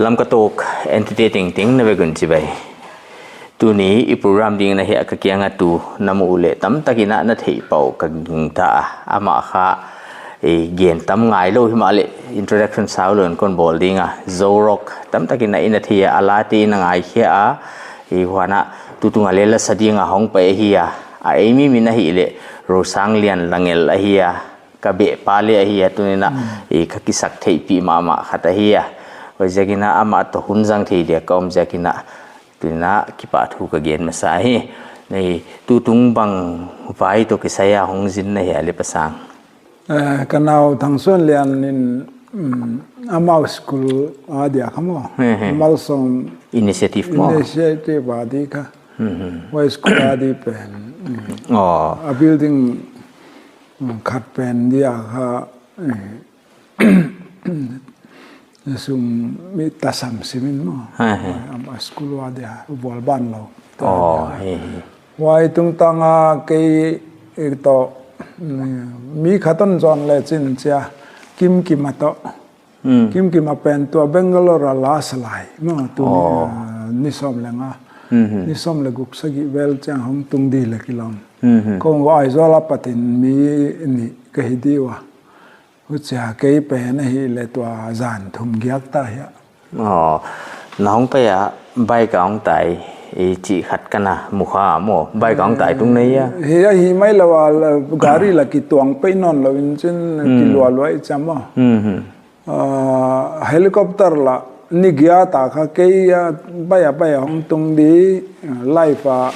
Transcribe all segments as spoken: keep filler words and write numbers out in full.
Lamka Talk entute tengteng na vek un chibai. Tuni i program ding na hia ka kianga tu na mu uleh tamtak in a na theih pah uh ka gingta a. Amah kha i gen tam ngailou himahleh introduction sau lou in kon bawl ding a. Zo rock tamtak in a i na thei a, a late i na ngaikhia a. I huan a tutung a leh la sa ding a hong pai ahi a. A eimi min ahihleh Rosanglian Langel ahi a. Ka beh pa leh ahi a, tuni in a i ka kisaktheihpih mahmah khat ahi a. Huaiziakin a amah toh hun zang thei dia ka om ziakin a tuni in a kipahthu ka gen masa hi. Nei, tutung bang vai toh kisai a hong zin na hia leh Pa Sang? Eh, ka nau Thangsuanlian in, mm, amau school a dia kha maw. He, he. Malsawm Initiative maw? Initiative a di kha. Mhm. Huai school a di pen. Mm. Oh. A building, mm, khat pen dia kha, eh, sum mi tasam simin maw. He, he. Amah school a dia, bawl ban lou. Oh, he, he. Huai tungtang a kei, eh, toh, mm, mi khat hon zon le chin chia, Kimkim a toh. Hmm. Kimkim a pen tua Bangalore a la sa lai. Maw, tu ni, oh, ah, ni sawm leh nga. Mhm. Ni sawm leh guk sagih vel chiang hong tung di leh kilawm. Mhm. Kong Aizawl apat in mi nih ka hi di ua. Huchia kei pen ahihleh tua zan thum giak ta hia. Oh, na hong pai a bike a hong tai i chih khat ka na mu kha maw. Bike a hong tai tung nei a. Hi a hi mai lou a, la, gari la kituang pei nawn lou in chin, hmm, kilualua i cham a. Mhm. Ah, helicopter la ni giat a kha kei a pai a pai a hong tung di, live a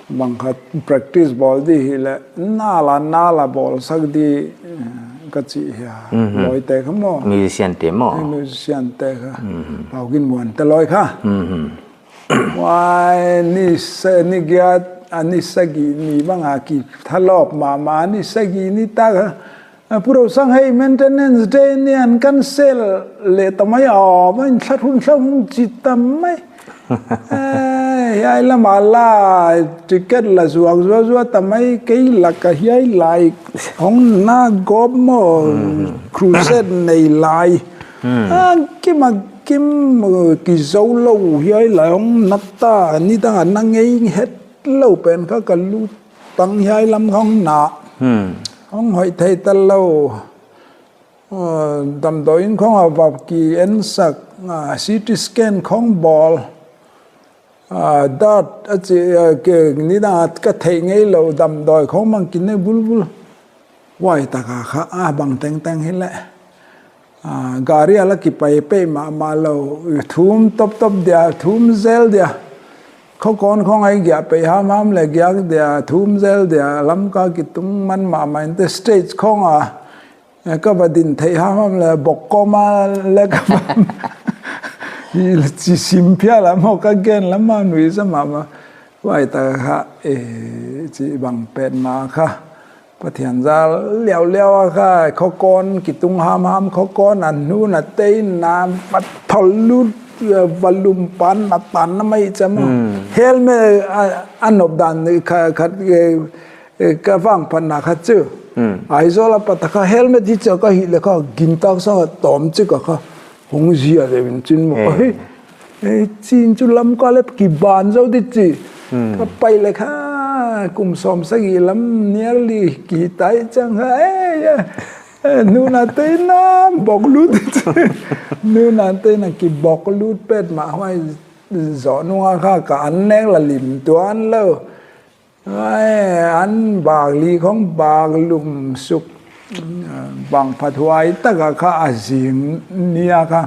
bang khat practice bawl di hileh, na la, na la bawl sak di, eh, ka chih hia. Mhm. Lawite kha maw. Musician te maw. Eh, musician te kha. Mhm. Pau Gin Muan te lawi kha. Mhm. Huai ni sa-, ni giat, a ni sagih ni bang a kithalawp mahmah, ni sagih ni ta kha. A, Pu Rosang, hei maintenance day ni an cancel leh ta mai a, mai thla hun thla hun chi ta mai. Eh, hiai lam a la ticket la zuak zuak zuak ta mai, kei la ka hiai lai hong na gop maw, hmm, crusade nei lai. Hmm. A, kim a kim, uh, kizou lou hiai lai hong na ta, nidang a na ngei het lou pen kha ka lut tang hiai lam kha hong na. Hmm. Hong hoih thei ta lou. Ah, damdawi in khong a va ki en sak, ah, C T scan khong bawl. Ah, dart a chi, ah, ke, nidang a ka theih ngei lou damdawi khong mang kin ne bulbul. Huai tak a kha, ah, bang tengteng hileh. Ah, gari a la kipai pei mahmah lou, thum toptop dia, thum zel dia. Khokon khong a i giak pei hamham leh giak dia, thum zel dia, Lamka kitung man mahmah in te stage khong a. Eh, ka va din theih hamham leh bok kawm a leh ka va. I chi sim phial a maw ka gen lam a nuihzat mahmah. Huai tak a kha, eh, chi bang petmah kha. Pathian zal liauliau a kha, khokon kitung hamham, khokon a nu na te na vat thol lut, eh, va lum pan na tan na mai cham. Hmm. Helmet a, a nop dan kha, kha, eh, eh, ka vangphatna kha chu. Hmm. Aizawl apat a kha helmet hi chia ka hih leh kha gintak sa tawm chik a kha hong zia leh in chin maw. Eh. Hei, eh, chin chu Lamka leh kiban zou di chi. Hmm. Ka pai leh kha kum sawm sagih lam nearly ki tai chang kha. Eh, eh, eh, nu na te na bok lut di chi. Nu na te na kibok lut petmah huai zoh nung a kha ka an nek la lim tuan lou. Ai, an bak li khong bak lum suk, bang phat huai tak a kha a zing ni a kha.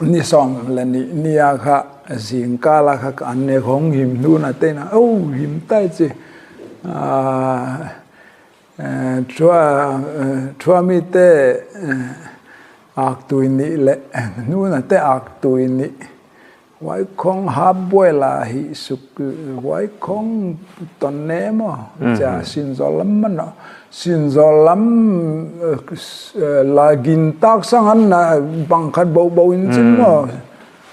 Ni sawm leh nih ni a kha, a zingkal a kha ka an nek khong him nu na te na, oh, him tai chi. Ah, Eh, thua, eh, thua mite, eh, aktui nih leh, eh, nu na te aktui nih. Huai khong hap buai la hi suk, huai khong ton ne maw. Mhm. Chia sinzawl lam man a. Sinzawl lam, eh, s-, eh, la gintak sang an na bang khat bou bou in chin maw. Mm.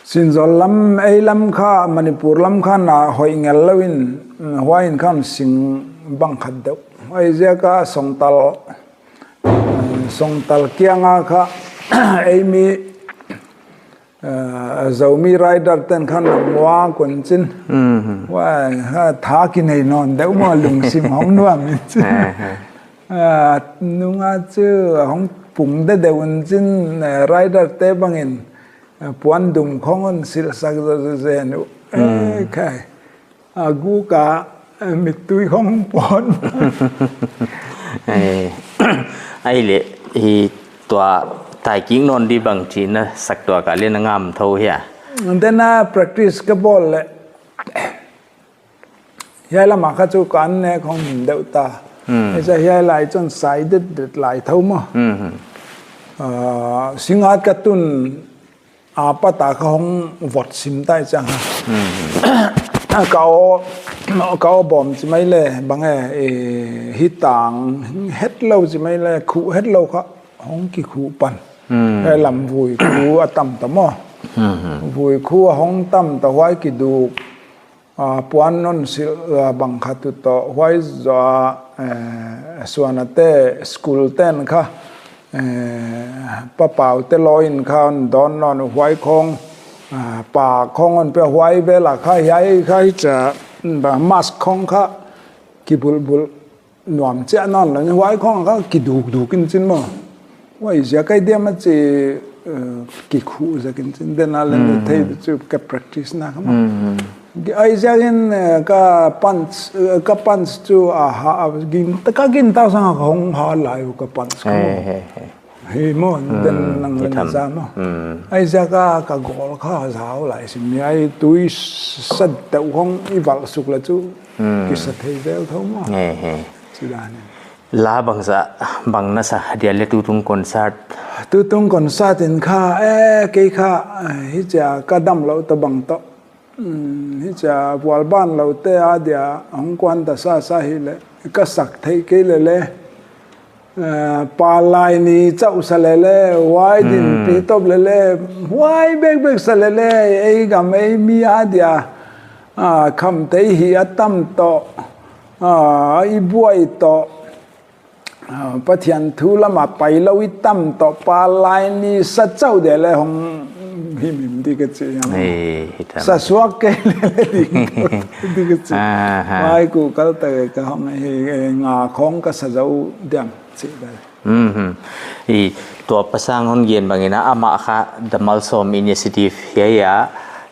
Sinzawl lam, ei lam kha, Manipur lam kha na hoih ngel lou in, mm, huai in khan sing bang khat deuh. Huaiziak a Songtal, mm, Songtal kiang a kha, ei mi, uh, Zomi rider ten khan a muak un chin. Hmm. Huai, ha, tha kinei nawn deuh maw, lungsim hong nuam in chin. Eh, eh. Ah, nunga chu hong pung deuhdeuh un chin, eh, rider te bangin, eh, puan dum khong hon silh sak zozen uh. Eh, hmm, khai. A guk a, eh, mittui khong pon. Eh, ahihleh, hi tua tai kik nawn di bang chih na sak tuak a leh na ngam thou hia. Then a practice ka bawl leh. Hiai lam a kha chu ka an nek hong him deuh ta. Hmm. Hiai chu hiai lai chun sai detdet lai thou maw. Hmm, hmm. Ah, singat ka tun a pat a kha hong vot sim tai chang. Hmm, hmm. Ka aw, ka aw bawm chi mai leh, bang e, eh, hi tang hetlou chi mai leh, khuh hetlou kha hong kikhuh pan. Hmm. Hiai lam vui khu a tam ta maw. Hmm, hmm. Vui khu a hong tam ta, huai kiduk. Ah, puan hon silh, ah, bang khat uh toh, huai zoh a, eh, suan a te, school ten kha, eh, pa pau te lawi in kha hon dawn nawn uh, huai khong, ah, pa khong hon pe, huai vel a kha, hiai kha hichia, mm, ba mask khong kha kibulhbulh nuam chiah nawn lou, huai khong kha kidukduk in chin maw. Huaiziak ahi diam a chi, eh, kikhuh zek in chin, then a leng, hmm, thei chu ka practice na kha maw. Hmm, hmm. Huaiziakin, eh, ka pants, eh, ka pants chu a ha, a gin, ka gin ta sang a hong ha lai uh ka pants kha maw. He, he, he. He maw, hmm, then nang leng za maw. Hmm. Huaiziak a ka gol kha zau lai sim ni, ai tui sat deuh hong i valh suk leh chu, hmm, kisa thei zel thou maw. He, he. Chu dan in. La bangzah, bang na sa dia leh tutung concert? Tutung concert in kha, eh, kei kha, eh, hichia ka damlouh toh bang toh. Hmm, hichia vualbanlou te adia hong kuan ta sasa hileh, ka sak theih kei leh leh. Eh, pa lai ni chauh sa leh leh, huai din, hmm, pi top leh leh, huai bekbek sa leh leh, ei gam ei mi adia, ah, khamtheih hih a tam toh, ah, i buai toh, ah, Pathian thu lam a pailou i tam toh, pa lai ni sa chauh dia leh hong himhim di ka chi hiam. Eh, hi ta. Sa suak kei leh leh di, di ka chi. Aha. Huai kukal ta ka hong hi, eh, nga khong ka sa zou diam chi bel. Mhm. I tua Pa Sang hon gen bangin a, amah kha The Malsawm Initiative hiai a,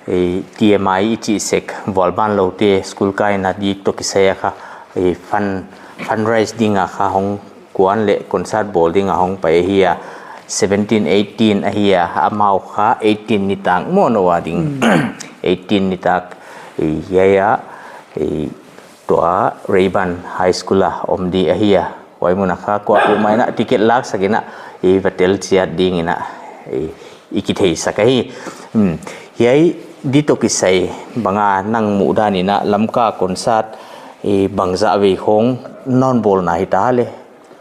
i T M I i chih sek, vualbanlou te school kaina dik toh kisai a kha, i fund, fundraise ding a kha hong kuan leh concert bawl ding a hong pai ahi a, seventeen, eighteen ahi a, amau kha eighteen nitak maw, nou a ding. Hmm. Eighteen nitak, i hiai a, i tua Rayburn High School a om di ahi a. Huai mun a kha kuapeuh mai in a ticket laksak in a, i va tel chiat ding in a, i, i kitheisak ahi. Hmm. Hiai di toh kisai bang a nang muhdan in a Lamka concert, i bangzah vei khong non bawlna hita leh,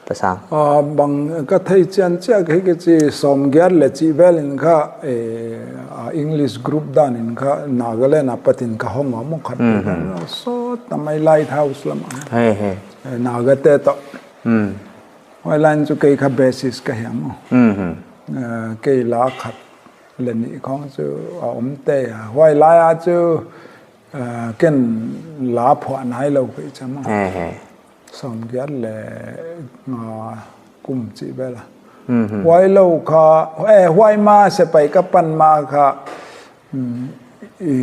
Pa Sang? Ah, bang ka thei chian chiah ka hi ka chi sawmgiat leh chih vel in kha, eh, ah, English group dan in kha Nagaland a pat in ka hong a maw khat. Mhm. Sawt ta mai Lighthouse lam a. He, he. Eh, Naga te toh. Hmm. Huai lai in chu kei kha bassist ka hi a maw. Mhm. Eh, kei la khat leh nih khong chu a om tei a. Huai lai a chu, eh, ken la phuah nailou kei cha maw. He, he. Sawmgiat leh nga kum chih vel a. Mhm. Huai lou kha, eh, huai ma sepai ka pan ma kha, mm, i,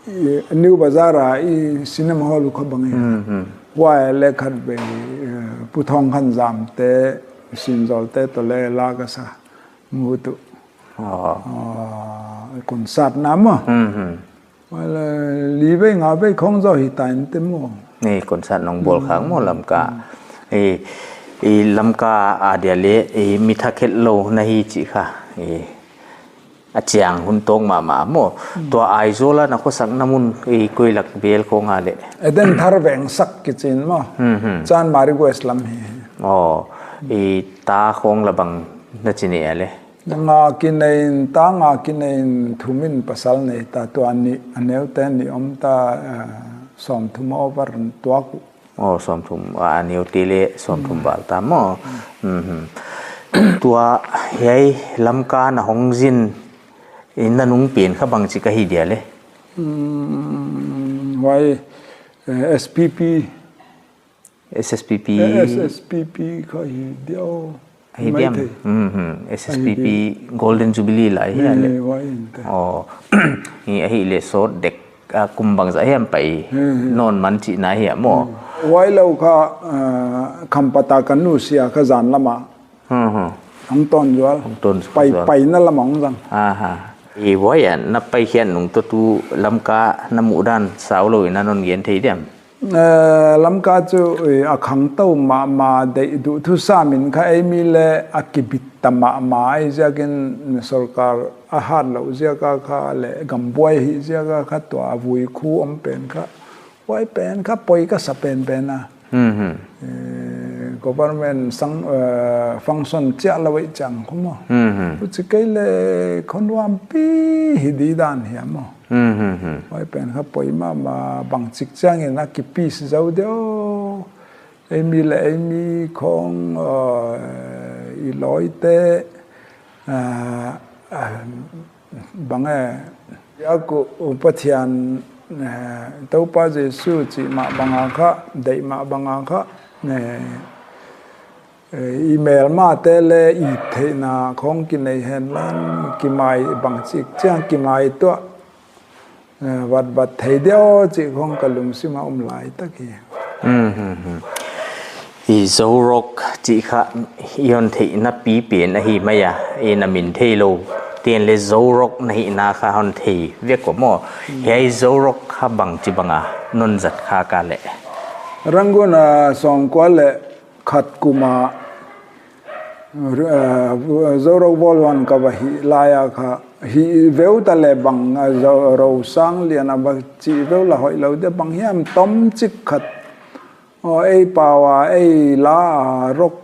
i, New Bazaar a i cinema hall uh kha bang e. Hmm, hmm. Huai leh khatvei, eh, Pu Thawng Khan Zam te, Sin Zawl te toh leh la ka sa ngut uh. Oh. Ah, concert na maw. Hmm, hmm. Huai leh li vei nga vei khong zaw hita in te maw. Ni concert nong bawl khak maw Lamka. Hmm. I, i Lamka adia leh, i mi thakhetlou na hi chih kha. I a chiang hun tawk mahmah maw. Hmm. Tua Aizawl a na khosakna mun i koi lak vel khong a leh? Eden Thar Veng Sak kichi in maw. Hmm, hmm. Chanmari West lam hi. Oh, i ta khong la bang na chi nei a leh? Nga kinei in, ta nga kinei in thum in pasal nei ta, tua nih, a neu te nih om ta, eh, sawmthum over tuak uh. Oh, sawmthum, a, a neu te leh sawmthum val ta maw. Mhm. Tua hiai Lamka na hong zin, Eh, na nung pen kha bangchi ka hi dia le? Hmm, huai, eh, S P P. S S P P. Eh, S S P P kha hi dia. Hi diam. Hmm, hmm. S S P P Golden Jubilee lai hi a le. Huai inte. Oh. Hi ahi le sawt dek, ah, kum bangzah hiam pai. Hmm, hmm. Non man chihna hi a maw. Hmm. Huai lou kha, ah, Khampat a ka nu sia kha zan lama. Hmm, hmm. Hong ton zual. Hong ton zual. Pai, paina lama hong zang. Aha. I huai a na pai hian nung toh tu Lamka na muhdan saulou in a non gen thei diam? Eh, Lamka chu, eh, a khangtou mahmah, deih duh thusam in kha ei mi le a kibit ta mahmah ahi ziakin sorkar a hat lou ziak a kha le gambuai hi ziak a kha tua a vui khu om pen kha. Huai pen kha poi ka sa penpen a. Hmm, hmm. Eh, government sang, eh, function chiah lou ei chang khu maw. Hmm, hmm. Huchi kei le khonluam pi hi di dan hi a maw. Hmm, hmm, hmm. Huai pen kha poi mahmah, bangchik chiangin a kipeace zou diam. Ei mi le ei mi khong, eh, i lawite, eh, eh, bang e, a ku Pathian, eh, Toupa Jesu chih mah bang a kha, deih mah bang a kha, eh, eh, i melmate le i theihna khong kinei hen lan, kimai bangchik chiang kimai tuah, eh, vat vat thei diam chih khong ka lungsim a um lai tak hi. Hmm, hmm, hmm. I Zourok chih kha i hon theihna pi pen ahi mai a, i na min thei lou. Tin le Zourok na hihna kha hon thei vek ua maw. Hmm. Hiai Zourok kha bangchi bang a non zat kha ka le? Rangoon a sawmkua le khat kum a, eh, Zourok Vol One ka va hih lai a kha, hih veu ta le bang, eh, Zo-, Rosang lian a va chih veu la hoih lou dia bang hiam tomchik khat. Aw, ei pau a, ei la a, rok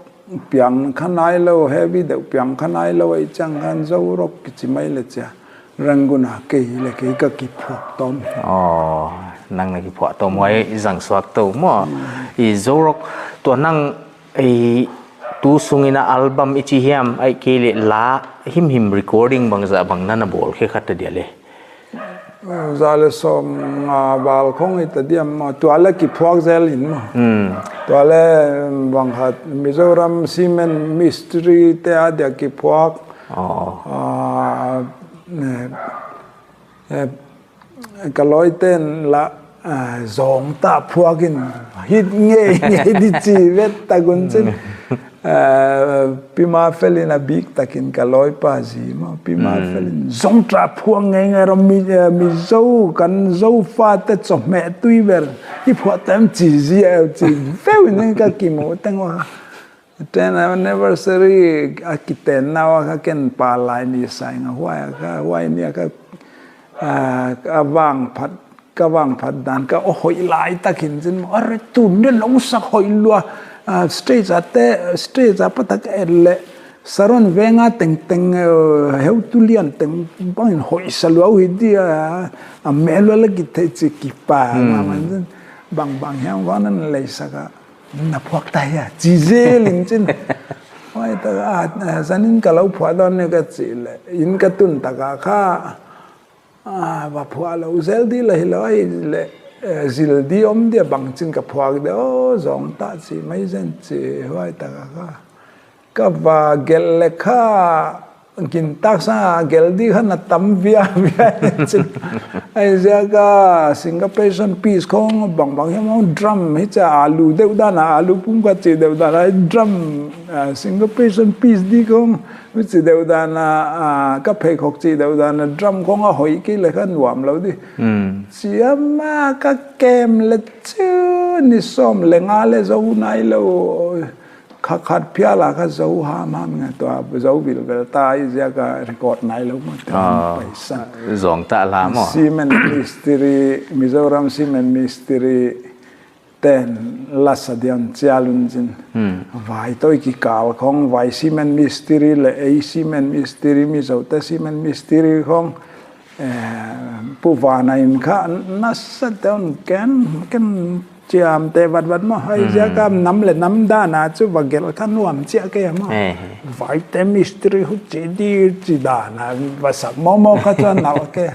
piang kha nailou, heavy deuh piang kha nailou, ei chang khan Zourok kichi mai le chia. Rangoon a kei le kei ka kiphuak tawm. Aw, nang na kiphuak tawm, huai i zang suak tou maw. Hmm. I Zourok, tua nang, i tu sung in a album i chi hiam, ahihkeileh la himhim recording bangzah bang na na bawl khe khat a dia le? Za le sawmnga val khong i ta diam maw, tua le kiphuak zel in maw. Hmm. Tua le bang khat Mizoram Cement Mistri te a dia kiphuak. Oh. Ah, eh, eh, ka lawite'n la, ah, zong ta phuak in hit ngeingei di chi vet tak un chin. Hmm. Ah, Pi Mafel in a bik takin ka lawipa zi maw, Pi Mafel in zong ta phuak ngeingei ro mi, eh, Mizo kan Zo fate chawhmeh tui ber i phuak tem chi zi a chi veu in ka kimu teng ua. Ten anniversary a kitenna ua kha ken pa lai ni sai nga huai a kha, huai ni a kha, ah, a vangphat, ka vangphat dan ka hoih lai takin chin maw, are tun de lou sak hoih lua, ah, stage a te, stage a pa tak et le Saron Veng a tengteng, eh, heutu lian teng bangin hoih sa lua uh hi dia, a mel lua la kithei chi kipak mahmah in chin, bang bang hiam van an lei sak a. Na phuak ta hia, chi zel in chin. Huai ta, ah, ah, zan in ka lou phuak dawn ne ka chi le, in ka tun tak a kha, ah, va phuak lou zel di la hi lou, ahihleh, eh, zil di om dia bang chin ka phuak dia, oh, zong ta chi mai zen chi, huai tak a kha. Ka va gelh le kha, gintak sang a gelh di kha na tam viauvia chin. Ahi ziak a syncopation piece khong bangbang hiam, drum hi cha alu deuh dan a, alu pum kha chi deuh dan a, drum, ah, syncopation piece di khong, chi deuh dan a, ah, ka pheikhok chi deuh dan a, drum khong a hoih kei le kha nuam lou di. Hmm. Chi a ma ka kem le chu ni sawm le nga le zou nai lou. Kha khat phial a kha zou hamham nge tua, zou vilvel ta ahi ziak a record nai lou mah te. Ah, paisan. Zong ta la maw. Cement Mistri, Mizoram Cement Mistri ten la sa diam chial un chin. Hmm. Vai toh i kikal khong, vai Cement Mistri le ei Cement Mistri, Mizo te Cement Mistri khong. Eh, Pu Vana in kha nasa te un ken, ken chiamteh vatvat maw, huaiziak a nam leh nam dan a chu va gelh kha nuam chiah kei maw. Eh. Vaite mistri huchi di chi dan a va sak mawngmawng kha chu a nalh kei.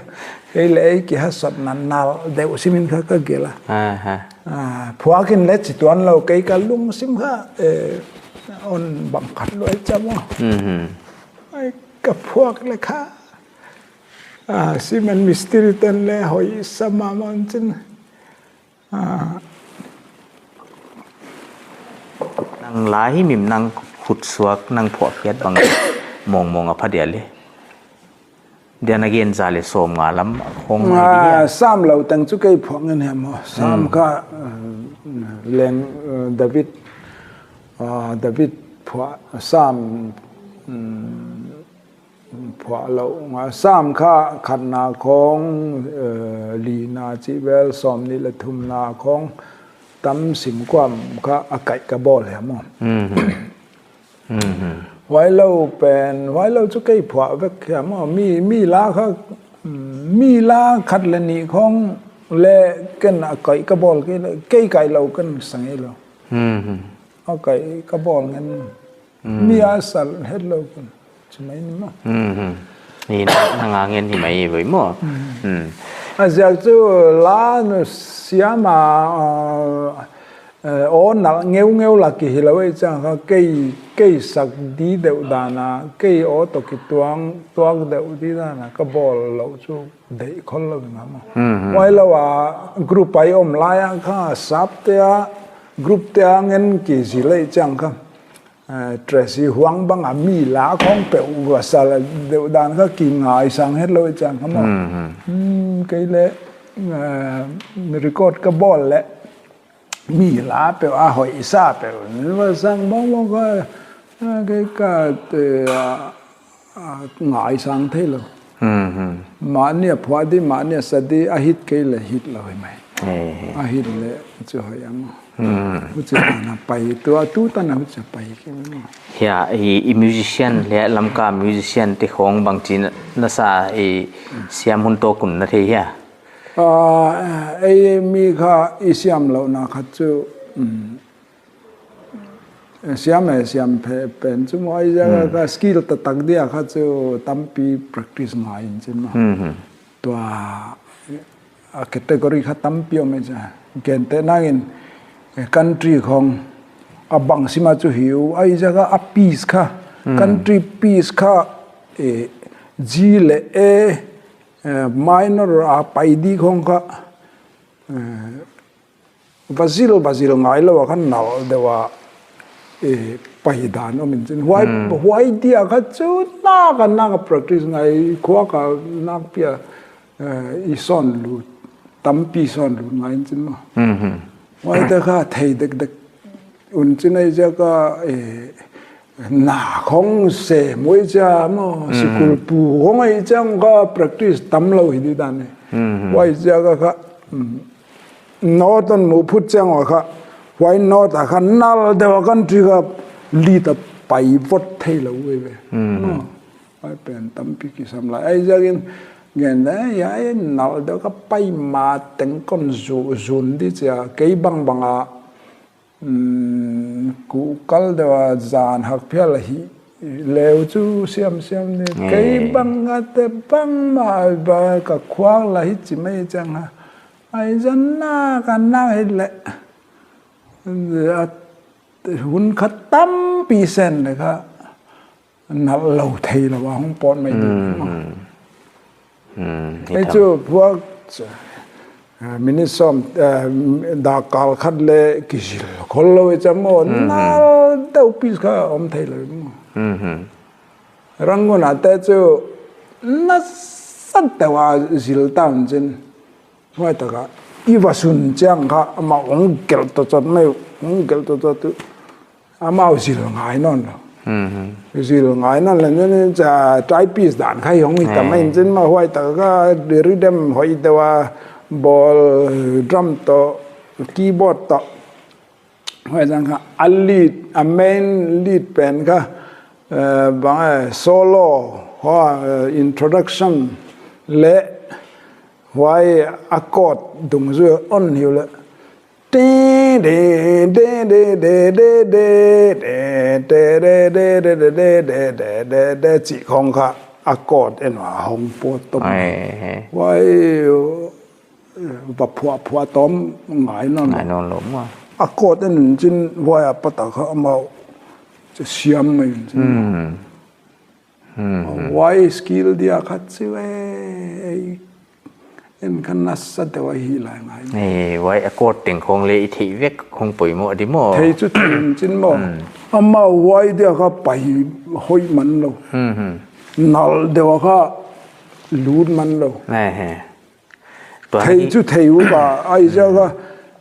Kei leh ei kihasotna nalh deuh simin kha ka gelh a. Aha. Ah, phuak in leh chi tuan lou, kei ka lungsim kha, eh, hon bang khat lua ei chia maw. Mhm. Ai, ka phuak leh kha, ah, cement mistri ten leh hoih sa mahmah chin. Ah. Nang la himhim, nang khut suak, nang phuahkhiat bang mawngmawng a pha dia leh. Dia na gen za leh sawmnga lam khong mai dia. Ah, Sam lou teng chu kei phuak ngen hi maw. Sam kha, uh, leng, uh, David, uh, David phuah, Sam, um, phuah lou nga, Sam kha khatna khong, uh, lina chih vel, sawmnih leh thumna khong, tam sim kuam kha a kaih ka bawl hi maw. Mhm. Mhm. Huai lou pen, huai lou chu kei phuah vek hi maw. Mi, mi la kha, mm, mi la khat leh nih khong leh ken a kaih ka bawl kei leh, kei kaih lou ken sa ngei lou. Mhm. A kaih ka bawl ngen. Mm. Mi a sal het lou ken. Chu mai ni maw. Mhm. Ni na, na nga ngen hi mai voi maw. Mm. Mm. A ziak chu la nu siam a, uh, eh, aw nalh ngeungeu lak hi lou ei chiang kha kei, kei sak di deuh dan a, kei aw toh kituang tuak deuh di dan a, ka bawl lou chu deih khol lou ding a maw. Mhm. Huai lou a group a i om lai a kha sapte a, group te a ngen kizil ei chiang kha. Eh, Tracy Huang bang a mi la khong peuh va sal deuh dan kha kingaisang het lou ei chiang kha maw. Mhm. Hmm, kei leh, eh, record ka bawl leh. Mi la peuh a hoih sa peuh. Ni va sang mawngmawng kha, ah, kei ka te, ah, ah, ngaisang thei lou. Mhm. Mahni a phuah di, mahni a sa di, a hit kei leh hit lou hi mai. Eh. A hit leh chu hoih a maw. Hmm. Huchi tan a pai, tua tu tan a huchi a pai kei maw. Hia, i, i musician leh Lamka musician te khong bangchi na sa, i siam hun toh kun na thei hia. Ah, ei mi kha i siam louhna khat chu, mm, siam e siam phe-, pen chu maw, huaiziak a kha skill taktak dia kha chu tampi practice ngai in chin maw. Mhm. Tua, a category kha tampi om ei chia. Gentehna in, eh, country khong a bang sim a chu hi uh, huaiziak a piece kha, country piece kha, eh, G leh A, eh, minor a pai di khong kha, eh, va zil, va zil ngai lou a kha nalh deuh a, eh, pai dan om in chin. Huai, huai dia kha chu nak a nak a practice ngai, khuak a nakpi a, eh, i sawn lut, tampi sawn lut ngai in chin maw. Mhm. Huai te kha thei dekdek un chin ei ziak a, eh, na khong se maw ei chia maw, sikul pu khong ei chiang kha practice tam lou hi di dan e. Mhm. Huaiziak a kha, mm, note hon mu phut chiang a kha, huai note a kha nalh deuh a country kha lead a pai vot thei lou ve ve. Mhm. Maw. Huai pen tampi kisam lai. Huaiziak in gen leh, ya, eh, nalh deuh kha pai ma teng kon zu-, zun di chia, kei bangbang a, mm, kuhkal deuh a zan hak phial a hi leh chu siamsiam ni. Eh. Kei bang a te bangmah ba ka khuak la hi chi mai chiang a. Huai zan nak a nak hi leh. A hun kha tampi sen leh kha nalh lou thei lou a hong pawt mai di. Mm, maw. Mm. Hmm, ei chu phuak, eh, minute sawm, eh, dak kal khat leh kizil khol lou ei chia maw, nalh deuh piece kha om thei lou maw. Mhm. Rangoon a te chu nasat deuh a zil ta un chin. Huai tak a i va sun chiang kha amah hong gelh tawchot mai, hong gelh tawchot tu. Amau zil ngai nawn lou. Mhm. Zil ngai nawn leh, nen, nen, cha, typist dan kha hong hi ta mai in chin maw, huai tak a rhythm hoih deuh a bawl, drum toh, keyboard toh. Huai zang kha a lead, a main lead pen kha, eh, bang, eh, solo, hua, eh, introduction leh huai a chord dungzui on hi uh leh. Te, de, de, de, de, de, de, de, de, de, de, de, de, de, de, de, de, de, chih khong kha a chord en a hong pua tom. Ai, he. Huai, uh, va phua phua tom ngai nawn lo. Ngai nawn lo maw. A chord en chin huai a pat a kha amau. Chu siam mai chin. Hmm. Hmm. Huai skill dia khat chu e, ei, en kha nasa deuh ahi lai ngai. Eh, huai a chord teng khong leh i theih vek khong poimoh di maw. Thei chu thei chin maw. Hmm. Amau huai dia kha pai hoih man lo. Hmm, hmm. Nal deuh a kha lut man lo. Eh, eh. Tua thei hi chu thei uh ka, ai ziak a,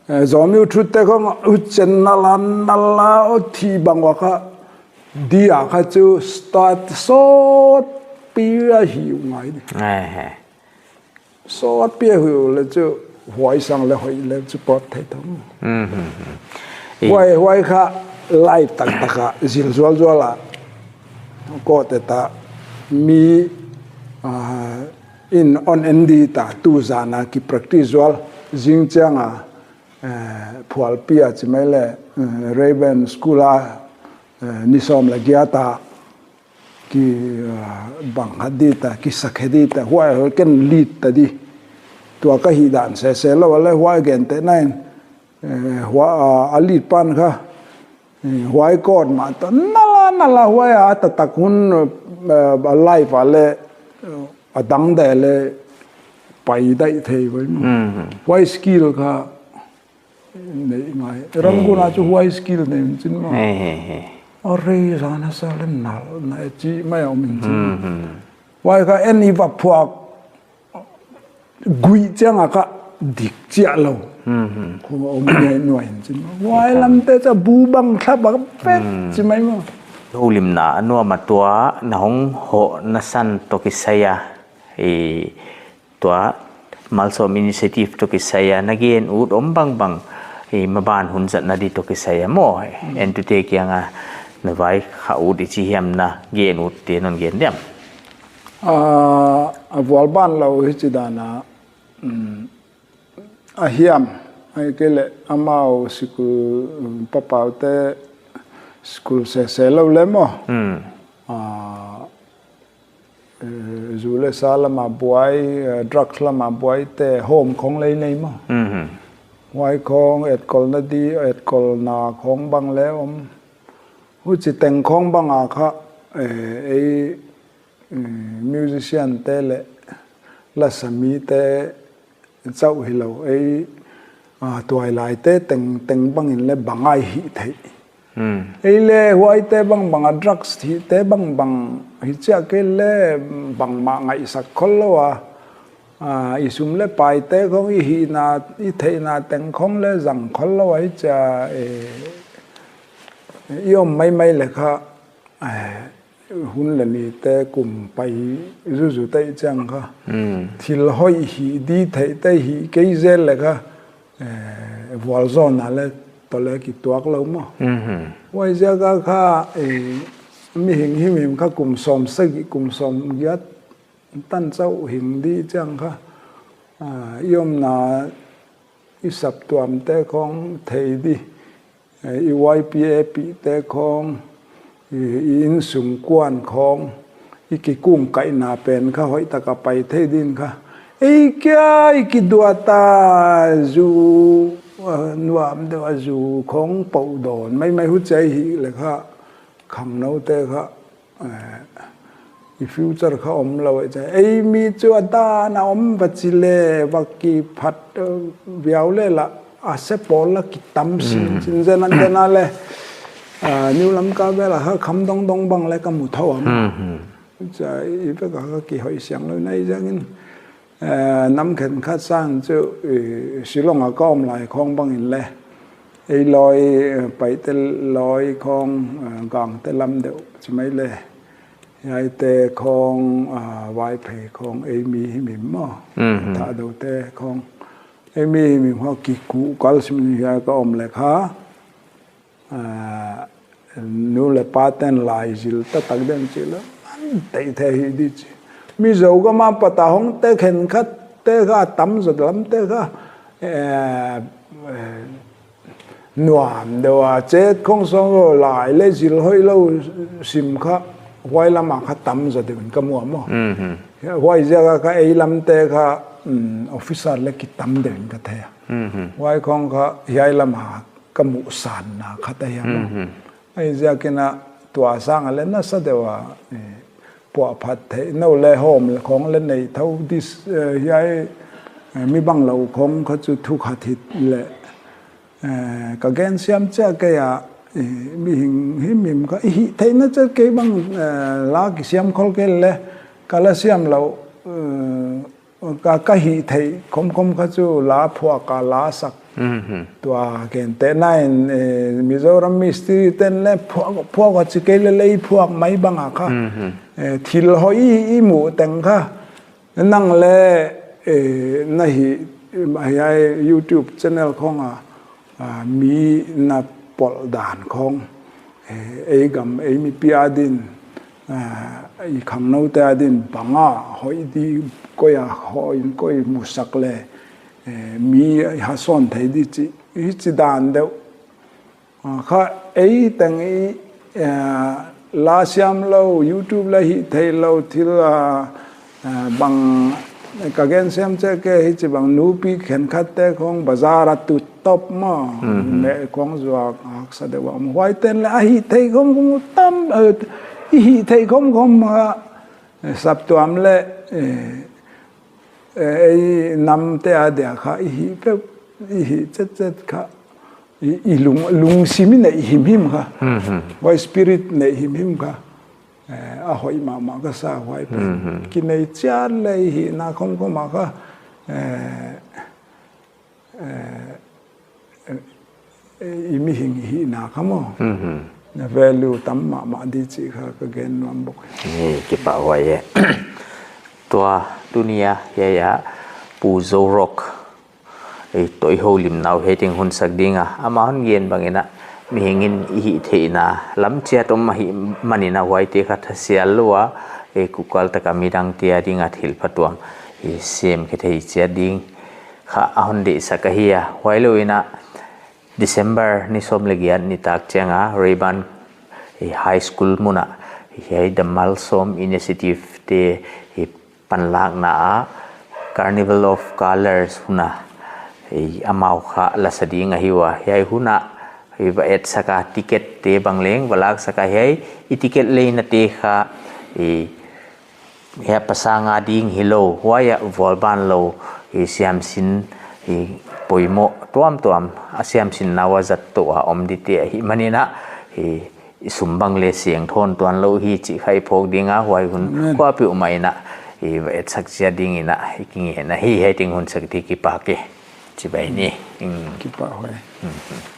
eh, zomi uh thute khong, uh chen nal a, nal a, uh thi bang ua kha, dia kha chu start sawtpi ahi uh ngai di. Eh, eh. Sawtpi ahi uh leh chu, huai sang leh hoih leh chu pawt thei thong. Mhm, mhm. I huai, huai kha live taktak a, zil zualzual a, ko te ta, mi, ah, in on en di ta, tu zan a ki practice zual, zing chiang a, eh, phualpi a chi mai leh, eh, Raven School a, eh, ni sawm leh giat a, ki, ah, bang kha di ta, ki sa khe di ta, huai ken lead ta di. Tua ka hihdan sese lou leh huai gen te nain, eh, huai, ah, a lead pan kha, eh, huai chord mah ta, nal a, nal a, huai a, taktak hun, eh, a live a leh, eh, a dang deuh leh, pai daih thei huai maw. Mhm. Huai skill kha, nei ngai. Rangoon a chu huai skill nei chin maw. He, he, he. A rei zan a sa leh nal, na e chi mai om in chin. Mhm. Huai kha en i va phuak gui chiang a kha dik chiah lou. Mhm. Ko om ngai nuai in chin. Huai lam te cha bu bang thlap a pet chi mai maw. Houlimna a nuam a tua, na hong hoh na san toh kisai a. I tua Malsawm Initiative toh kisai a, na gen ut om bangbang, i maban hun zatna di toh kisai a maw. Mm. Entute kiang a, na vai kha ut i chi hiam na gen ut te non gen diam. Ah, a vual ban lou hi chi dan a, mm, a hiam, ai ke leh amau sikul, mm, papau te sikul sese lou leh maw. Mm. Ah, eh, zu leh sa lam a buai, eh, drugs lam a buai te hawm khong lei nei maw. Mhm. Huai khong etkolna di, etkolna khong bang leh om. Huchi teng khong bang a kha, eh, ei, eh, musician te leh lasa mi te chauh hilou, ei, ah, tuailai te teng, teng bang in leh bang a i hih theih. Hmm. Ei leh huai te bangbang a drugs hih te bangbang hi chia ke leh bangmah ngaihsak khol lou a. Ah, i sum leh pai te khong i hihna, i theihna teng khong leh zang khol lou a hi chia, eh, i om maimai leh kha, eh, hun leh ni te kum pai zuzu te chiang kha. Hmm. Thil hoih hih di theih te hih kei zel leh kha, eh, vualzawlna leh toh leh kituak lou maw. Mhm. Huai ziak a kha, eh, mihing himhim kha kum sawm sagih, kum sawm giat tan chauh hing di chiang kha. Ah, i omna i saptuam te khong thei di, eh, i Y P A pih te khong, i, i innsung kuan khong, i kikum kaihna pen kha hoihtak a pai thei din kha. Ei kia i kiduat a zu, eh, nuam deuh a zu khong pou dawn maimai huchia hih leh kha, khangnou te kha, eh, i future kha om lou e chia. Ei mi chu a dan a om va chi leh, va kiphat, eh, viau leh la, a se pawl la kitam sin, mm, chin zen an den a leh. Ah, New Lamka vel a kha kham dongdong bang leh ka mu thou a maw. Mm, mm. Chia i vek a kha kihoih siang lou nai zang in. Eh, nam khenkhat sang chu, eh, Shillong a ka om lai khong bang in leh. Ei lawi, eh, Paite lawi khong, eh, Gangte lam deuh chi mai leh. Hiaite khong, ah, Vaiphei khong, ei mi himhim maw. Mhm. Thadou te khong. Ei mi himhim kha kikuh kal sim in hiai ka om leh kha. Ah, nu leh pa ten lai zil taktak den chi leh. An tei the hi di chi. Mizo gam a pat a hong te khenkhat te kha tam zat lam te kha. Eh, eh, nuam deuh a, chet khong song lo lai le zil hoihlou sim kha, huai lam a kha tam zaw deuh in ka mu a maw. Mhm. Huaiziak a kha ei lam te kha, mm, officer le kitam deuh in ka thei a. Mhm. Huai khong kha hiai lam a ka muhsanna khat ahi a maw. Mhm. Huaiziak in a tua sang a le nasa deuh a, eh, puahphat theihnou le hawm le khong le nei thou dis, eh, hiai, eh, mi banglou khong kha chu thu khat hi le, eh, ka gen siam chiah kei a, eh, mihing himhim kha i hih theihna chiah kei bang, eh, la kisiam khol kei le ka la siam lou, eh, ka, ka hih theih khomkhom kha chu la phuak a la sak. Mhm. Tua kente nain, eh, Mizoram mistiri ten le phuak, phuak a chi kei le lei phuak mai bang a kha. Mhm. Eh, thil hoih i, i muh teng kha. Nang le, eh, na hih, hiai YouTube channel khong a, ah, mi na polh dan khong, eh, ei gam, ei mipi adin, ah, i khangnou te adin bang a hoih di, koi a hoih in koi musak le, eh, mi i ha sawn thei di chih, hichi dan deuh. Ah, kha ei teng i, eh, la siam lou, YouTube la hih theih lou, thil, ah, eh, bang ka gen siam chiah kei hichi bang nupi khenkhat te khong bazar a tu top maw. Mhm. Me khong zuak haksa deuh a om. Huai ten le a hih theih khomkhom tam, eh, i hih theih khomkhom a, eh, saptuam le, eh, eh, ei nam te adia kha i hih peuh, i hih chetchet kha, i, i lung, lungsim i neih himhim kha. Mhm. Huai spirit neih himhim kha. Eh, a hoih mahmah ka sa huai pen. Mhm. Kinei chiat le i hihna khomkhom a kha, eh, eh, eh, i mihing i hihna kha maw. Mhm. Na value tam mahmah di chih kha ka gen nuam bok. Ni kipahhuai e. Tua tuni a, hiai a, Pu Zo Rock, eh, toh i houlimna uh hiai teng hun sak ding a, amah hon gen bang in a, mihing in i hih theihna lam chiat om ahihman in a huaite kha thasial lou a, eh, kukual tak a midang te ading a thil phatuam, eh, sem khe thei chiat ding kha a hon deihsak ahi a, huailou in a December ni sawm le giat nitak chiang a Rayburn, eh, High School mun a, eh, hiai The Malsawm Initiative te, eh, panlakna a Carnival of Colours hun a, eh, amau kha la sa ding ahi ua. Hiai hun a, eh, va etsak a ticket te bang leng va laksak a, hiai i ticket leina te kha, eh, hiai pasang a ding hilou, huai a vualban lou, eh, siamsin, eh, poimoh tuamtuam, a siamsinna ua zat toh a om di te ahihman in a, eh, i sum bang le siangthou tuanlou hi chih kha i phawk ding a, huai hun Amen. Kuapeuhmah in a, i va etsak chiat ding in a, i kingen ahi, hiai teng hun sak di kipak e. Chibai ni. Mm. Kipahhuai. Mm.